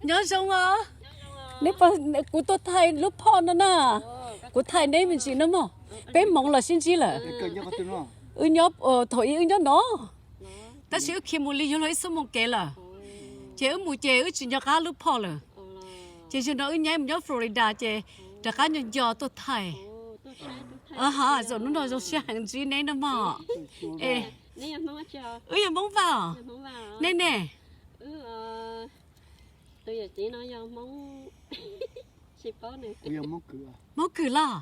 Nyob zoo os. Neb, kuv tuaj thaij lub phoj no na. Kuv thaij neb me ntsis no mog. Peb hmoov los sib ntsib lawm. Wb nyob, thaum ub wb nyob no, tab sis wb khiav mus li yuav luag ib xuab moos kev lawm. Ces wb mus ces wb tsis nco qab lub phoj lawm. Ces zaum no wb nyaib mus nyob Florida ces rov qab nco nco tuaj thaij. Ha, zaum hnub no zoo siab heev ntsib neb no mog. Wb yog Hmoob Vaj os. Neb ne? Hmoob Kwm los?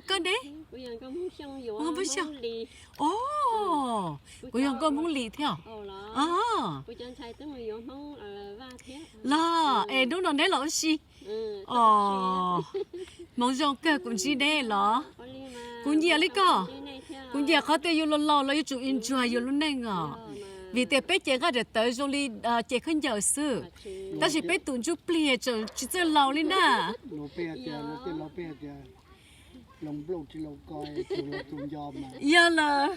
Koj ne? Kuv yog nkauj Hmoob Lis thiab. Los, es hnub no neb los ua si. Hmoov zoo kawg kuv ntsib neb los. Kuv nyiam li koj. Kuv nyiam qhov tias yus laus laus los yuav tsum enjoy yus lub neej os. Vim tias peb cev nqaij daim tawv zoo li cev khaub ncaws xwb, tab sis peb tus ntsuj plig tseem tsis txawj laus li na. Yog lawm,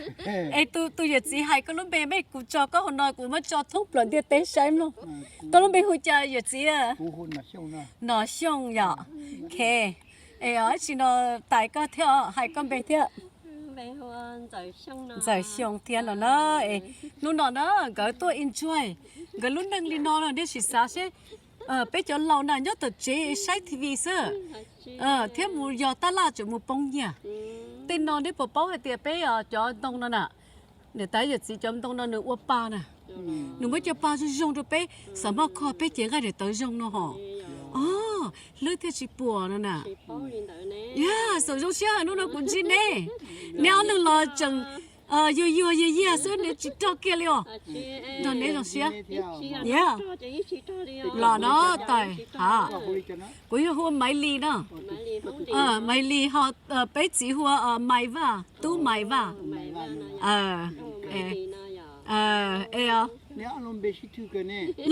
es tus yawm txiv hais koj lub npe, kuv tso koj hauv no kuv muab tso thoob plaws ntiaj teb saib mog. Koj lub npe hu cas yawm txiv? Nom Xyooj yom. Es tsis no tais koj thiab, hais koj npe thiab. Ntxawm Xyooj thiab no na. Hnub no na nkawd tuaj enjoy nkawd lub neej li no no, nej sim xav seb peb cov laus na nyob tom tsev saib T V xwb thiab mus yos tab laj tseem mus poob nyiaj. Tej no neb puas paub hais tias peb cov ntoo no na, niam tais yawm txiv cov ntoo no nws ua pa na, nws muab cov pa zoo zoo rau peb, xam maj kho peb cev nqaij daim tawv zoo no hos. Hlwb thiaj tsis puas no na. Yog, xav zoo siab hnub no kuv ntsib neb. Neb ob leeg los tseem yuag yuag yiag yiag xwb, neb tsis rog kiag li os. Nrog neb zoo siab. Los no tais ha. Kuv yog hu ua Maiv Lis no. Maiv Lis ho peb txiv hu ua Maiv Vaj, Tub Maiv Vaj.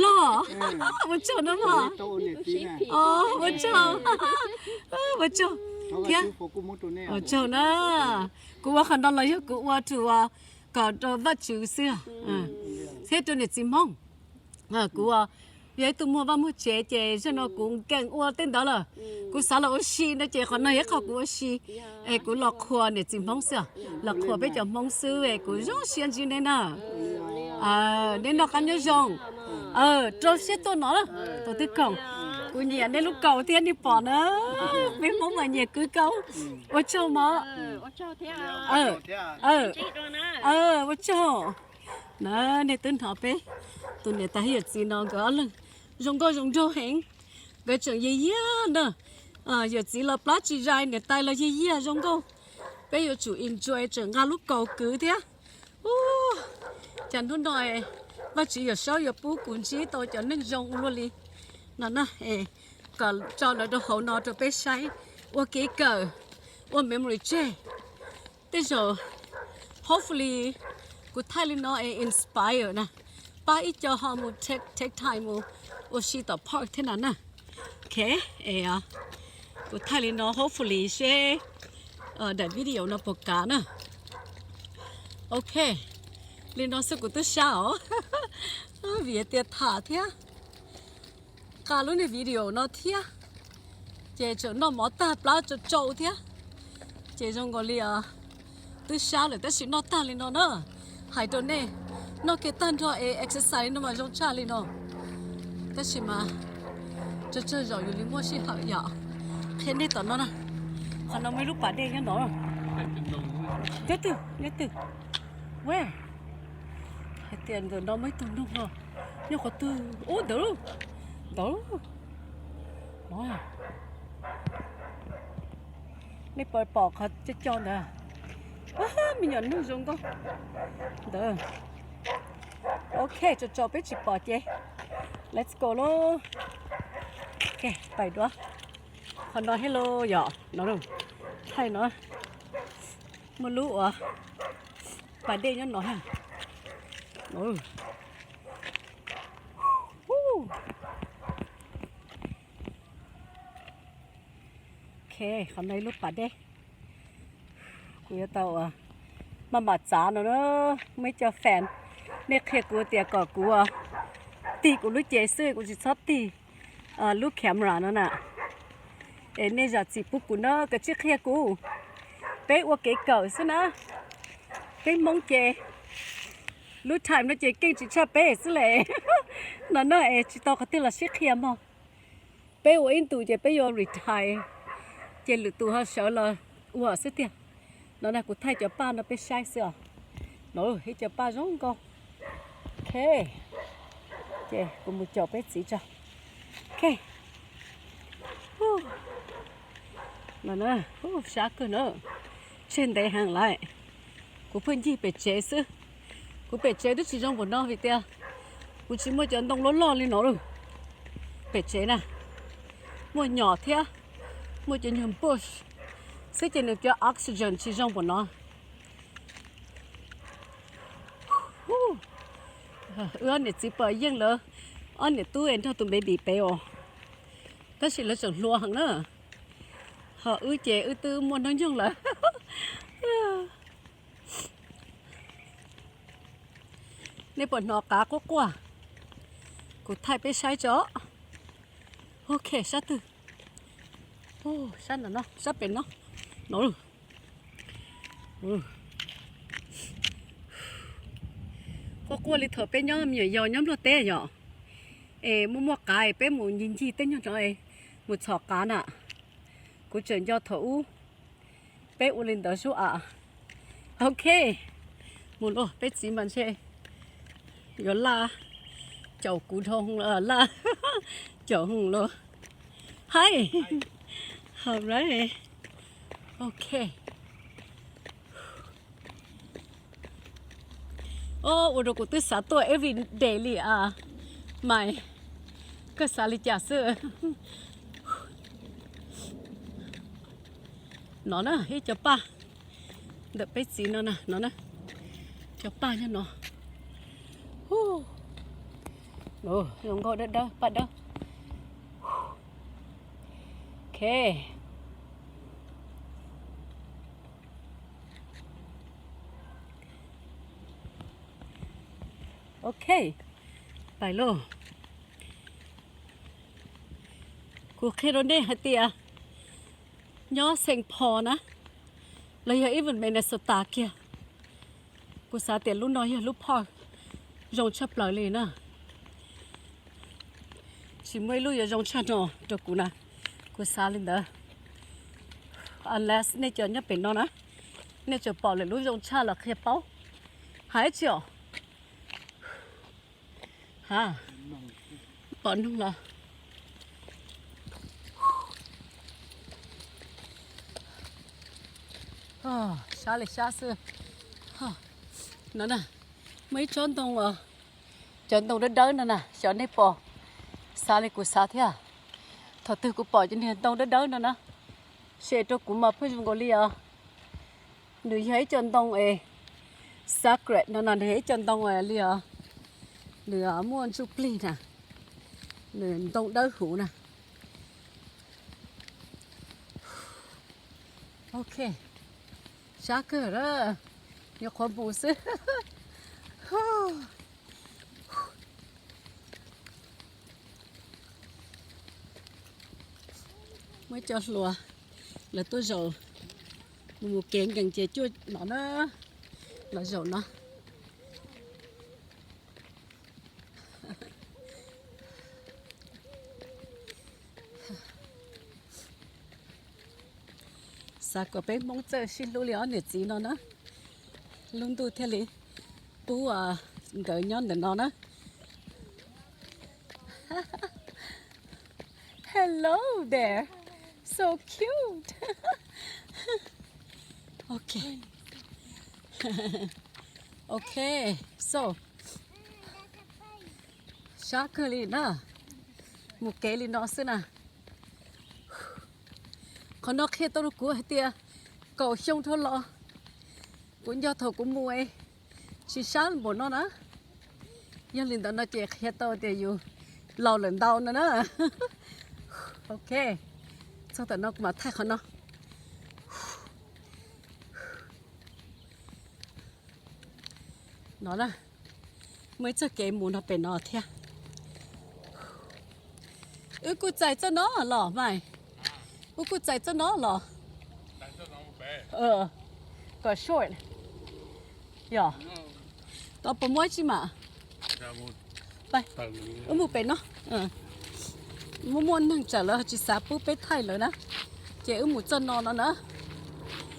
Los, ua tsaug no mog. Ua tsaug, ua tsaug thiab. Ua tsaug na. Kuv ua qhov no los yog kuv ua rau kom rau Vajtswv xwb thiab rau niam txiv Hmoob. Kuv yog ib tug muag vaj muag tsev ces zaum no kuv nkees ua tej ntawd lawm. Kuv xav los ua si no ces qhov no yog ib qho kuv ua si, es kuv los qhuas niam txiv Hmoob xwb, los qhuas peb cov Hmoob xwb es kuv zoo siab ntsib neb na. Neb noj qab nyob zoo. Rau siab tuaj no na, tus twb koom. Kuv nyiam neb lub kaus thiab, nej pom na, peb Hmoob mas nyiam kwv kaus. Ua tsaug mog. Ua tsaug. Na, nej twb hnov peb tus niam tais yawm txiv no nkawd ob leeg zoo nkauj zoo nraug heev. Nkawd tseem yiag yiag na. Yawm txiv los plab tsis zais, niam tais los yiag yiag zoo nkauj. Peb yuav tsum enjoy, tseem nqa lub kaus kwv thiab. Cas hnub no Vajtswv yawm saub yuav pub kuv ntsib tau cov neeg zoo ua luaj li no na. Kom tso lawv rau hauv no rau peb saib, ua kev kawm, ua memory tseg. Tej zaum, hopefully, kuv thaij li no es inspire na, pab ib co ho mus take, take time mus ua si tom park thiab no na. Ok, es kuv thaij li no hopefully seb daim video no puas kav na. Ok, li no xwb kuv twb sab os, vim tias tham thiab nqa lub niag video no thiab, ces tseem noj mov tag plab tsau tsau thiab, ces zoo nkaus li twb sab lawm tab sis noj tag li no na. Hais rau nej, noj kiag tag nrho es exercise li no mas zoo tshaj li no. Tab sis mas tsawg tsawg zaus yus li muaj sij hawm yom. Qhia nej tom no na, qhov no muaj ib lub pas dej nyob no. Nyob twg, nyob twg? Ua, hais tias ntawm no muaj ib tug noog no, nyob qhov twg? Ub, ntawd, ntawd. Nej puas pom qhov co co ntawd? Me nyuam noog zoo nkauj ntawd. Ok, tsaus tsaus peb tsis pom ces let's go lauj. Ok, pais dua. Qhov no, hello yom, no, thaij no. Muaj lub uas pas dej nyob no ha. Ok, qhov no ib lub pas dej. Kuv yuav tau maj mam txav no na. Muaj ib co fan, nej qhia kuv tias kom kuv tig kuv lub cev xwb, kuv tsis txhob tig. lub camera no na. Es nej zam txim pub kuv na, kav tsij qhia kuv. Peb ua kev kawm xwb na. Peb Hmoob ces lub time no ces keej tsis tshaj peb xwb le. No na es tsis tau qhov twg los sib qhia mog. Peb ua ib ntus ces peb yuav retire, ces lwm tus ho sawv los ua xwb tiag. No na kuv thaij cov paj no peb saib xwb os. No ib cov paj zoo nkauj. Ok, ces kuv mus caum peb txiv tso. Ok, no na, sab kawg na, tseg ntev heev lawm. Kuv pheej ncig pem tsev xwb. Kuv pem tsev twb tsis zoo npaum no vim tias kuv tsis muaj cov ntoo loj loj li no lawm. Pem tsev na, muaj nyom thiab, muaj cov nyuag bush xwb ces nws cov oxygen tsis zoo npaum no. Wb ob niam txiv puas yeej lawv ob niam tub es nrog tus baby pem os, tab sis lawv tseem hluas heev na. Ho wb ces wb twb muaj hnub nyoog lawm. Nej puas hnov qav quaj quaj? Kuv thaij peb saib tso. Ok, sab twg? Sab no, sab pem no. No, quaj quaj li thaum peb nyob me nyuam yaus nyob Nplog teb yom. Es muaj muaj qav es peb mus ncig ncig tej nyuag no es mus txhom qav na. Kuv tseem nco thaum ub peb ua li ntawd sub a. Ok, mus lauj, peb txiv mas ntshe yuav laj caum kuv dhau, laj caum hwv lauj. Hi. Alright. Ok. Ua rau kuv twb xav tuaj every day li a. Mas koj xav li cas xwb? No na ib co paj ntawm peb txiv no na, no na, cov paj nyob no. Zoo nkauj dawb dawb, paj dawb. Ok. Ok, pais lauj. Kuv qhia rau nej hais tias nyob Saint Paul na, los yog even Minnesota kiag, kuv xav tias lub no yog lub park zoo tshaj plaws li na. Tsis muaj ib lub yuav zoo tshaj no rau kuv na, kuv xav li ntawd. Unless nej cov nyob pem no na, nej tseem pom lwm lub zoo tshaj los qhia paub. Hais tsis os? Ha, pom noog los. Sab li sab xwb. No na, muaj ib tsob ntoo, cov ntoo dawb dawb no na, xyov nej pom, xav li kuv xav thiab. Thaum twg kuv pom cov niag ntoo dawb dawb no na, share rau kuv mas pheej zoo nkaus li os. Nws yog ib co ntoo es sacred no na, nws yog ib co ntoo li os, nws muaj ntsuj plig na, nws ntoo dawb huv na. Ok, sab kawg, nyuam qhuav mus xwb. Muaj ib co hluas lawv tuaj zaum, mus mus kev nkees ces cuaj no na, los zaum no. Xav kom peb Hmoob txawj sib hlub li ob niam txiv no na, lub ntuj thiaj li pub nkawd nyob ntawm no na. Hello there. So cute. Ok. Ok, so, sab kawg li na, mus kev li no xwb na. Qhov no qhia tau rau kuv hais tias kaum xyoo dhau los, kuv nco thaum kuv mus tsis sab npaum no na. Yog li ntawd no ces qhia tau tias yus laus lawm ntau no na. Ok, txog tam no kuv mam thaij qhov no. No na, muaj ib txoj kev mus no pem no thiab. Wb kuj txais txoj no los mas. Wb kuj txais txoj no los. Kom short. Yog. Tau puas muaj tsi mas. Wb mus pem no. Muaj muaj neeg tsam lawv tsis xav pub peb thaij lawv na. Ces wb mus txoj no no na.